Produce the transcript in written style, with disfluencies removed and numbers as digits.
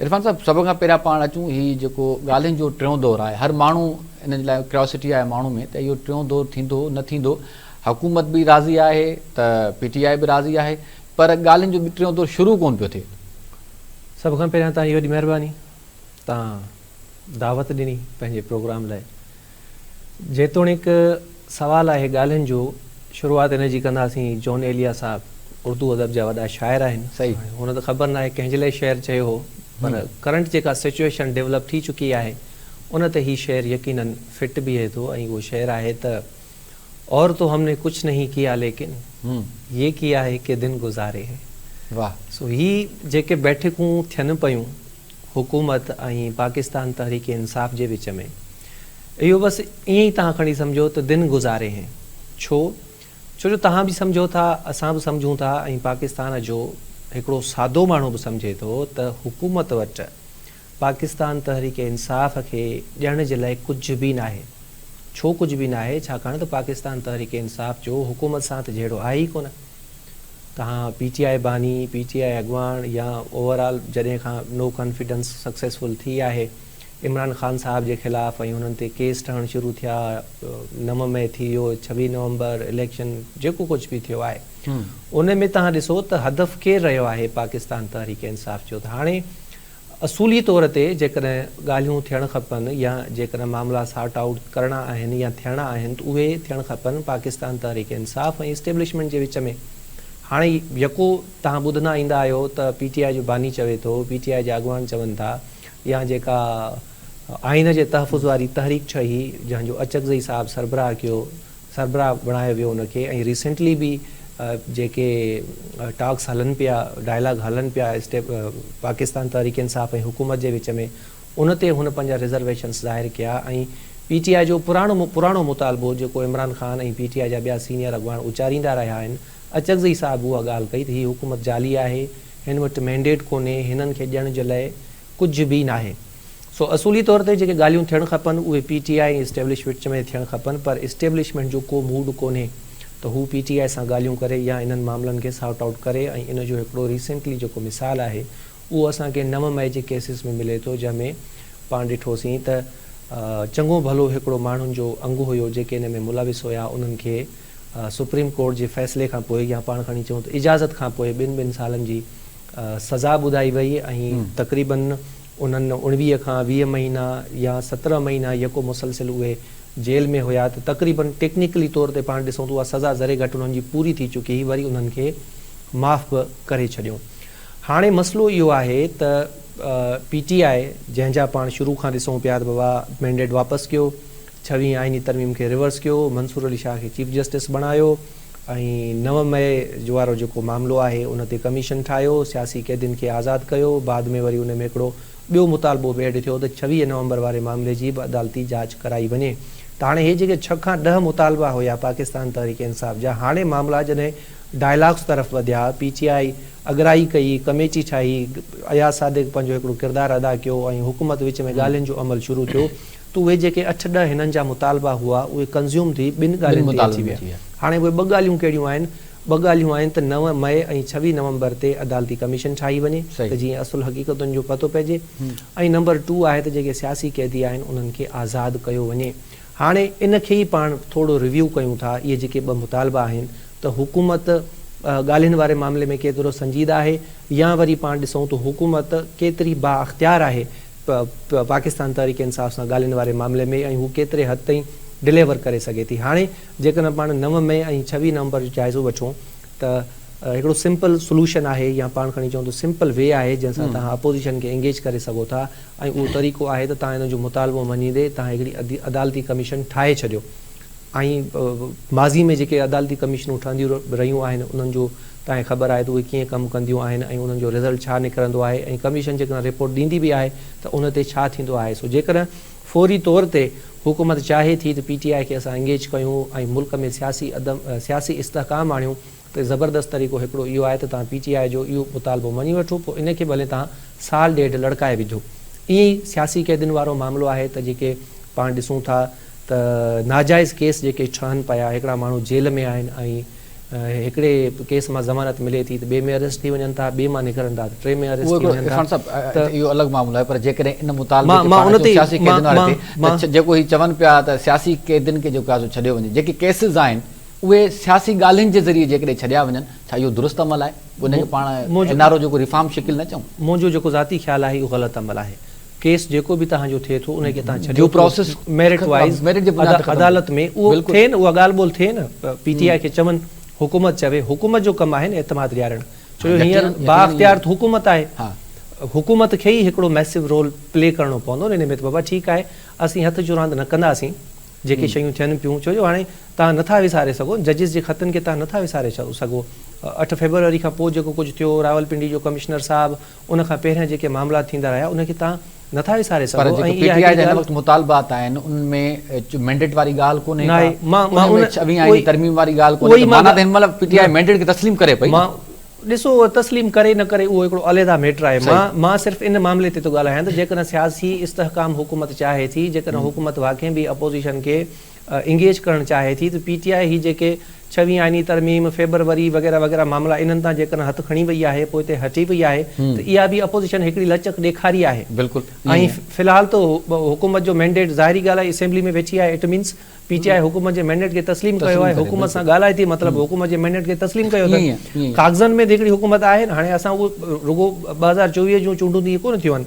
عرفان صاحب سڀ کان پهريان پاڻ اچون هي جيڪو ڳالهين جو ٽيون دور آهي هر ماڻهو ان جي لاء ڪريوسٽي آهي ماڻهو ۾ ته اهو ٽيون دور ٿيندو نه ٿيندو حڪومت به راضي آهي ته پي ٽي آء به راضي آهي پر ڳالهين جو ٽيون دور شروع ڪونه پيو ٿئي. سڀ کان پهريان توهان جي وڏي مهرباني توهان دعوت ڏني پنهنجي پروگرام لاء جيتوڻيڪ سوال آهي ڳالهين جو شروعات ان جي ڪنداسين جون ايليا صاحب اردو ادب جا وڏا شاعر آهن صحيح. هن ته خبر ناهي ڪنهن جي لاء شعر چيو هو پر ڪرنٽ جيڪا سچوئيشن ڊولپ ٿي چڪي آهي ان تي هي شعر يقينن فٽ بيهي ٿو ۽ اهو شعر آهي ته اور تو هم ني ڪڇ نهين ڪيا ليڪن يي ڪيا هي ڪي دن گذاري هي. واه. سو هي جيڪي بيٺڪون ٿين پيون حڪومت ۽ پاڪستان تحريڪ انصاف جي وچ ۾ اهو بس ائين ئي توهان کڻي سمجهو ته دن گذاري هين. ڇو؟ ڇو جو توهان به سمجهو ٿا اسان به سمجهون ٿا ۽ پاڪستان جو هڪڙو سادو ماڻهو به سمجهي ٿو ته حڪومت وٽ پاڪستان تحريڪ انصاف کي ڏيڻ جي لاء ڪجهه به ناهي. ڇو ڪجهه به ناهي؟ ڇاڪاڻ ته پاڪستان تحريڪ انصاف جو حڪومت سان ته جهيڙو آهي ئي ڪونه. توهان پي ٽي آء باني، پي ٽي آء اڳواڻ يا اوور آل جڏهن کان نو ڪانفيڊنس سڪسيسفل ٿي آهي عمران خان صاحب جي خلاف ۽ انهن تي ڪيس ٺهڻ شروع ٿيا، 9 مئي ٿي ويو، 26 نومبر اليڪشن جيڪو ڪجهه به ٿيو آهي ان ۾ توهان ڏسو ته هدف ڪير رهيو آهي پاڪستان تحريڪ انصاف جو ته هاڻي اصولي طور تي جيڪڏهن ڳالهيون ٿيڻ کپن يا جيڪڏهن معاملا سارٽ آئوٽ ڪرڻا آهن يا ٿيڻا آهن ته اهي ٿيڻ کپن پاڪستان تحريڪ انصاف ۽ اسٽيبلشمينٽ جي وچ ۾. هاڻي يڪو توهان ٻڌندا ايندا آهيو ته پي ٽي آء جو باني چوي ٿو، پي ٽي آء جا اڳواڻ چون ٿا يا جيڪا آئين جي تحفظ واري تحريڪ ٺهي جنهن جو اچڪزئي صاحب سربراهه ڪيو سربراهه بڻايو ويو ان کي ۽ ريسينٽلي به جيڪي ٽاڪس هلن پيا ڊائلاگ هلن پيا پاڪستان تحريڪ انصاف ۽ حڪومت جي وچ ۾ ان تي هن پنهنجا ريزرويشنس ظاهر ڪيا ۽ پي ٽي آء جو پراڻو پراڻو مطالبو جيڪو عمران خان ۽ پي ٽي آء جا ٻيا سينيئر اڳواڻ اچاريندا رهيا آهن اچڪزئي صاحب اها ڳالهه ڪئي ته هي حڪومت جعلي آهي هن وٽ مينڊيٽ ڪونهي هنن کي ڏيڻ جي لاء ڪجهه به ناهي. سو اصولي طور تي جيڪي ڳالهيون ٿيڻ کپن اهي پي ٽي آء ۽ اسٽيبلشمينٽ وچ ۾ ٿيڻ کپن پر اسٽيبلشمينٽ جو ڪو موڊ ڪونهي ته هو پي ٽي آء سان ڳالهيون ڪري يا انهن معاملن کي سارٽ آئوٽ ڪري ۽ ان جو هڪڙو ريسينٽلي جيڪو مثال آهي اهو اسان کي 9 مئي جي ڪيسز ۾ ملي ٿو جنهن ۾ پاڻ ڏٺوسين ته چڱو ڀلو هڪڙو ماڻهن جو انگ هيو جيڪي ان ۾ ملوث هيا انهن کي سپريم ڪورٽ جي فيصلي کان پوء يا پاڻ کڻي چئون ته اجازت کان پوء ٻن ٻن سالن جي سزا ٻڌائي وئي ۽ تقريبن انهن 19 کان 20 مهينا يا 17 مهينا يڪو مسلسل اهي جيل ۾ هيا ته تقريبن ٽيڪنيڪلي طور تي پاڻ ڏسون ته اها سزا ذري گهٽ انهن جي پوري ٿي چڪي هئي وري انهن کي معاف به ڪري ڇڏيو. هاڻي مسئلو اهو آهي ته پي ٽي آء جنهن جا پاڻ شروع کان ڏسون پيا ته بابا مينڊيٽ واپس ڪيو، ڇويهين آئيني ترميم کي ريورس ڪيو، منصور علي شاهه کي چيف جسٽس بڻايو ۽ 9 مئي وارو جيڪو معاملو آهي ان تي ڪميشن ٺاهيو، سياسي قيدين کي آزاد ڪيو، بعد ۾ وري ان ۾ هڪڙو ٻيو مطالبو به ايڊ ٿيو ته 26 نومبر واري معاملي جي به عدالتي جاچ ڪرائي وڃي ته هاڻي هي جيڪي ڇهه کان ڏهه مطالبا هيا پاڪستان تحريڪ انصاف جا هاڻي معاملا جڏهن ڊائلاگس طرف وڌيا، پي ٽي آء اڳرائي ڪئي، ڪميٽي ٺاهي، اياز صادق پنهنجو هڪڙو ڪردار ادا ڪيو ۽ حڪومت وچ ۾ ڳالهين جو عمل شروع ٿيو ته اهي جيڪي اٺ ڏهه هنن جا مطالبا هئا اهي ڪنزيوم ٿي ٻن ڳالهين تي اچي ويا. هاڻي اهي ٻه ڳالهيون ڪهڙيون آهن؟ ٻه ڳالهيون آهن ته 9 مئي ۽ 26 نومبر تي عدالتي ڪميشن ٺاهي وڃي ته جيئن اصل حقيقتن جو پتو پئجي ۽ نمبر ٽو آهي ته جيڪي سياسي قيدي آهن انهن کي آزاد ڪيو وڃي. هاڻي ان کي ئي پاڻ ٿورو ريويو ڪيون ٿا اهي جيڪي ٻه مطالبا آهن ته حڪومت ڳالهين واري معاملي ۾ ڪيترو سنجيده آهي يا وري پاڻ ڏسون ته حڪومت ڪيتري بااختيار آهي پاڪستان تحريڪ انصاف سان ڳالهين واري معاملي ۾ ۽ هو ڪيتري حد تائين ڊليور ڪري سگهي ٿي. هاڻي جيڪڏهن پاڻ 9 مئي ۽ 26 نومبر جو جائزو وٺون ته هڪڙو سمپل سلوشن آهي يا پاڻ کڻي چئون ته سمپل وي آهي جنهن سان توهان اپوزيشن کي انگيج ڪري سگهو ٿا ۽ اهو طريقو آهي ته توهان ان جو مطالبو مڃيندي توهان هڪڙي عدالتي ڪميشن ٺاهي ڇڏيو ۽ ماضي ۾ جيڪي عدالتي ڪميشنون ٺهنديون رهيون آهن انهن جو توهان کي خبر آهي ته اهي ڪيئن ڪم ڪنديون آهن ۽ انهن جو رزلٽ ڇا نڪرندو آهي ۽ ڪميشن جيڪڏهن رپورٽ ڏيندي به آهي ته ان تي ڇا ٿيندو آهي سو جيڪڏهن فوري طور تي حڪومت چاهي ٿي ته پي ٽي آء کي اسان انگيج ڪيون ۽ ملڪ ۾ سياسي عدم سياسي استحڪام آڻيون ته زبردست طريقو هڪڙو اهو آهي ته توهان پي ٽي آء جو اهو مطالبو مڃي وٺو پوء ان کي ڀلي توهان سال ڏيڍ لڙڪائي وجهو ائين ئي سياسي قيدين وارو معاملو آهي ته جيڪي پاڻ ڏسون ٿا ته ناجائز ڪيس جيڪي ٺهن پيا هڪڙا ماڻهو جيل ۾ آهن ۽ هڪڙي ڪيس مان ضمانت ملي ٿي ته ٻئي ۾ اريسٽ ٿي وڃن ٿا، ٻئي مان نڪرن ٿا ته ٽئين ۾ اريسٽ ٿي وڃن ٿا. عرفان صاحب اهو الڳ معاملو آهي پر جيڪڏهن ان مطالبي تي پاڻ اچون سياسي قيدين واري تي ته جيڪو هي چون پيا ته سياسي قيدين کي جيڪو آهي سو ڇڏيو وڃي جيڪي ڪيسز آهن اهي سياسي ڳالهين جي ذريعي جيڪڏهن ڇڏيا وڃن ڇا اهو درست عمل آهي؟ ان کي پاڻ اين آر او جيڪو ريفارم شڪل نه چئون؟ منهنجو جيڪو ذاتي خيال آهي اهو غلط عمل آهي. ڪيس جيڪو به توهان جو ٿئي ٿو ان کي توهان ڇڏيو ٿو ميرٽ وائيز عدالت ۾ اهو ٿئي نه اها ڳالهه ٻولهه ٿئي نه پي ٽي آء کي چون حڪومت چوي حڪومت جو ڪم آهي نه اعتماد ڏيارڻ ڇو جو هينئر بااختيار ته حڪومت آهي حڪومت کي ئي هڪڙو ميسو رول پلي ڪرڻو پوندو ان ۾ ته بابا ٺيڪ آهي اسين هٿ چراند نه ڪنداسين جيڪي شيون ٿين پيون ڇو جو هاڻي توهان نٿا وساري سگهو ججز جي خطن کي توهان نٿا وساري سگهو اٺ فيبروري کان پوء جيڪو ڪجهه ٿيو راولپنڊي جو ڪمشنر صاحب ان کان پهريان جيڪي معاملا ٿيندا رهيا ان کي توهان نٿا وساري پر سگهو جيڪي ۽ پي اها ٽي آء هڪڙي جا هن ڳالهه وقت مطالبات آهن انهن ۾ مينڊيٽ واري ڳالهه ڪونهي ڪا ناهي مان مان انهن ان ۾ ڇويهين اهو آئيني ئي ترميم واري ڳالهه اهو ڪونهي ئي ته مان معنيٰ ته هن مهل پي ٽي نه آء مينڊيٽ کي تسليم ڪري پئي نه. مان ڏسو اهو تسليم ڪري نه ڪري اهو هڪڙو عليحده ميٽر آهي صحيح. مان مان صرف ان معاملي تي ٿو ڳالهايان ته جيڪڏهن سياسي استحڪام حڪومت چاهي ٿي جيڪڏهن حڪومت واقعي به اپوزيشن کي انگيج ڪرڻ چاهي ٿي ته پي ٽي آء هي جيڪي ڇويهين آئيني ترميم، فيبروري وغيره وغيره معاملا انهن تان جيڪڏهن هٿ کڻي وئي آهي پوئتي هٽي وئي آهي ته اها به اپوزيشن هڪڙي لچڪ ڏيکاري آهي بلڪل ۽ في الحال ته حڪومت جو مينڊيٽ ظاهري ڳالهه آهي اسيمبلي ۾ ويٺي آهي it means P T I حڪومت جي مينڊيٽ کي تسليم ڪيو آهي حڪومت سان ڳالهائي ٿي مطلب حڪومت جي مينڊيٽ کي تسليم ڪيو اٿن ڪاغذن ۾ ته هڪڙي حڪومت آهي نه هاڻي اسان اهو رڳو 2024 جون چونڊون ته ائين ڪونه ٿيون آهن.